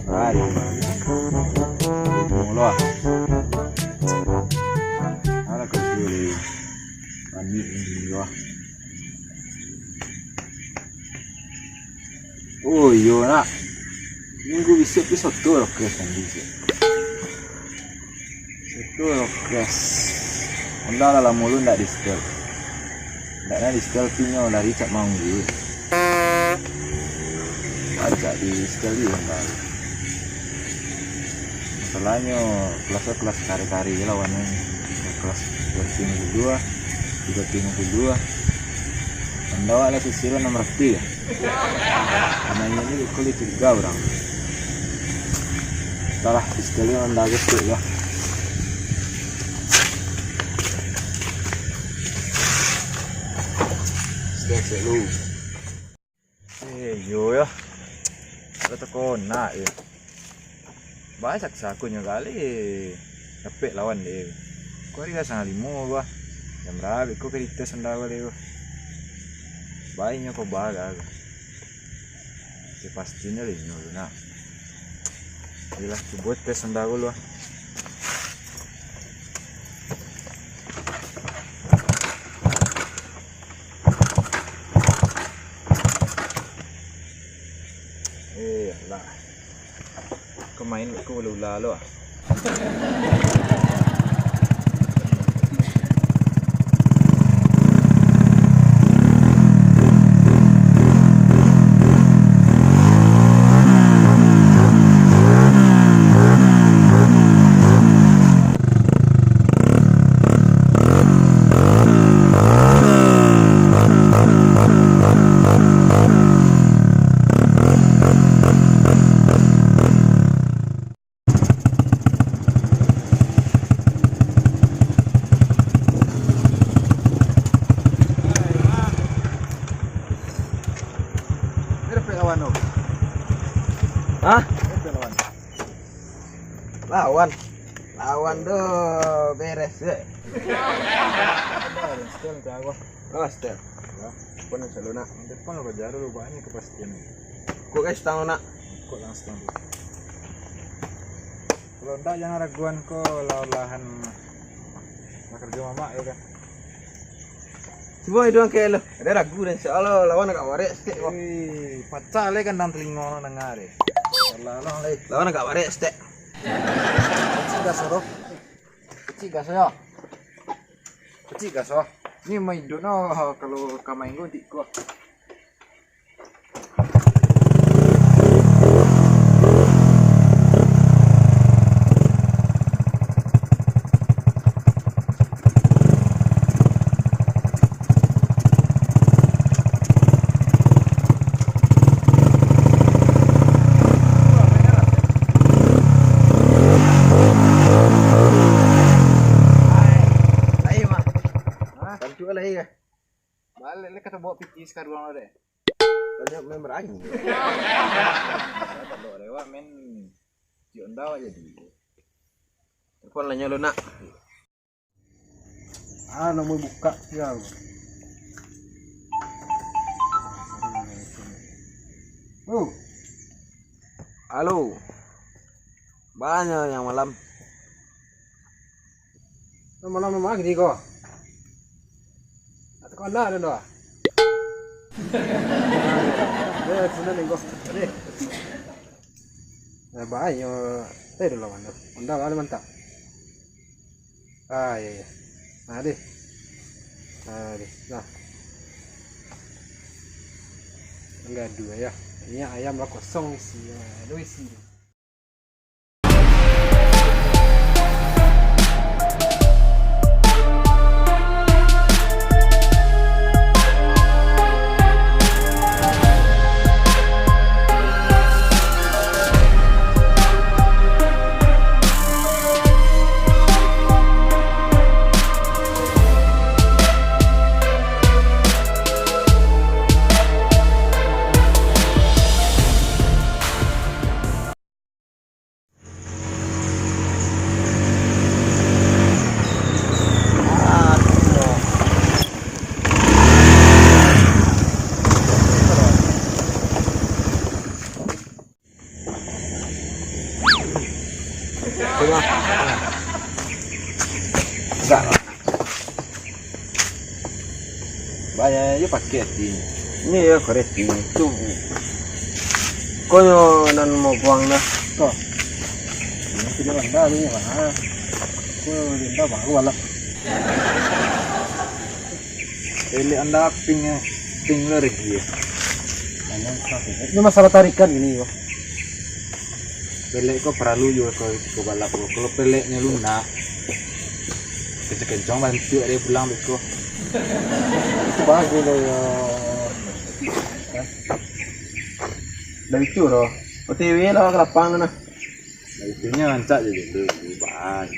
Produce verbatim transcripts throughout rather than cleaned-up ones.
Hari. Mula. Ala kau dulu. Panik ini wah. Oh iyo nak. Minggu bisuak tu soto lah, keren sandi. Itu Lokes. Honda lah lamo lu ndak di setel. Ndak nyo di setel, pinyo lari cak manggu. Pacak di setel di Honda. Masalahnyo kelas kelas kari-kari lah wano. Kelas dua ratus limo puluh dua, tiga ratus limo puluh dua. Honda awak lah sisi lah enam ratus ya. Karena ini kuli tiga orang. Salah, sekali Honda gesek ya. Gesek lu. Eh, yo ya. Ada toko nak ya. Banyak sakunyo kali dapek lawan dek. Ko hari ka sangah limo ko. Jam barapo ko ka dites Honda ko dek ko. Bainyo ko baga ko. Yo, pastinyo lah inyo tu nak. Yolah, cubo tes Honda ko lu ah. Eh, alah. Kau main ko ula-ula lo ah. Hah? Lawan. Lawan tu beres je. Setel tu aku. Oh, setel. Ya, pun selalu nak. Depan lo kejar dulu, banyak kepastian. Kok guys, tahu nak? Kok langsung tu. Kalau ndak, jangan raguan ko lah-lahan. Nak kerja mamak ya kan? Cubo iduang ke lo. Ada lagu dan insya Allah lawan agak warek sikit ko. Wih, pacah le kandang telingo nak dengar deh. Salah lah le. Lawan agak warek sikit. Kecik gas roh. Kecik gas ya. Kecik gas roh. Ni main duduk no kalau kamai nggo dik ko. Lain mah. Hah? Bantu lah iya. Balik lah kata bawa piti sekarang deh. Tanya main berani. Kalau lewat main ciok ndawa jadi. Telepon lah nyalo nak. Ah, nomor buka sial. Oh. Halo. Banyak yang malam. Malam-malam lagi ko. Atau kau lah ada doa. Ya, sudah nih ko. Nih. Eh, baik yo. Tadi dulu mana? Honda lah mantap. Ah, iya, iya. Nah, deh. Nah, deh. Nah. Enggak dua ya. Ini ayam lah kosong isi. Aduh, isi. Enggak lah. Bayar je pakai hati. Ini ya, korek hati. Tu. Konyo nan mau buang dah. Kok? Ini sudah anda ni, mana? Aku dah baru alat. Pelek anda ping, eh. Ping lah rugi, eh. Ini masalah tarikan gini, yo. Pelek ko paralu juo ko, ko balap ko. Kalau peleknyo lunak, kencang-kencang bantuak dia pulang beko. Itu bagus lo, yo. Dah itu lo. O T W lah ka lapang tu nah. Dah itunyo rancak je dulu, bang.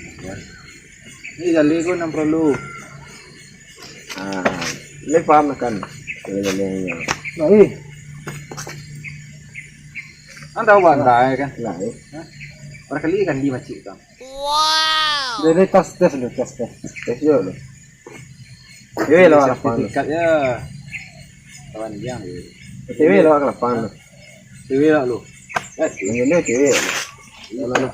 Ini jali ko nan paralu. Ah, le paham kan? Jali-jalinyo. Nah, eh. Anda tahu, Bang, dah, ya kan? Nah, eh. Hah? Barangkali kan di masjid, Bang. Jadi tes, tes dulu, tes, tes. Tes dulu. Yo, lah, lapang. Sertifikat ya. Kawan dia, ya. Tapi lah, lapang. Cewek lah lu. Eh, ini cewek. Iya, mana?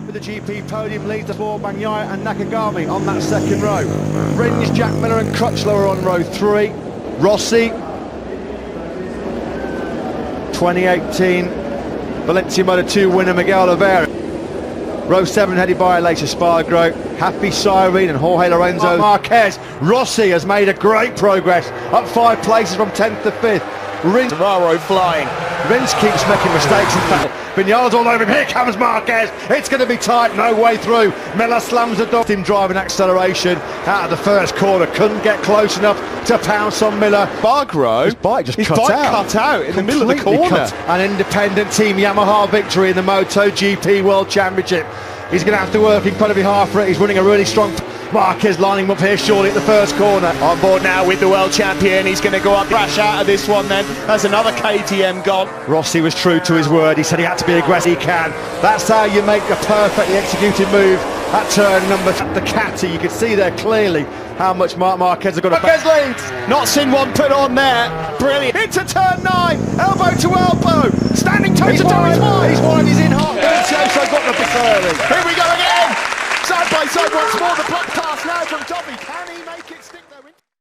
With the G P podium leads, the four, Bagnaia and Nakagami on that second row. Rins, Jack Miller and Crutchlow are on row three. Rossi, twenty eighteen Valencia Moto two winner Miguel Oliveira. Row seven headed by Aleix Espargaro, Happy Sirene and Jorge Lorenzo Marquez. Rossi has made a great progress, up five places from tenth to fifth. Rins, Navarro flying. Rins keeps making mistakes. In fact, Vinales all over him. Here comes Marquez. It's going to be tight. No way through. Miller slams the door. Him driving acceleration out of the first corner. Couldn't get close enough to pounce on Miller. Espargaro, his bike just cut out. Cut out in the middle of the corner. An independent Team Yamaha victory in the Moto G P World Championship. He's going to have to work incredibly hard for it. He's running a really strong. Marquez lining up here surely at the first corner. On board now with the world champion. He's going to go up, crash out of this one then. That's another K T M gone. Rossi was true to his word. He said he had to be aggressive. He can. That's how you make a perfectly executed move at turn number th-, the Ducati. You can see there clearly how much Marc Marquez has got to. Marquez leads. Not seen one put on there. Brilliant. Into turn nine. Elbow to elbow. Standing toe to toe. He's wide. He's wide. He's in hot. Dovizioso got the big early. Here we go again. Side by side once more. The block pass now from Dovi. Can he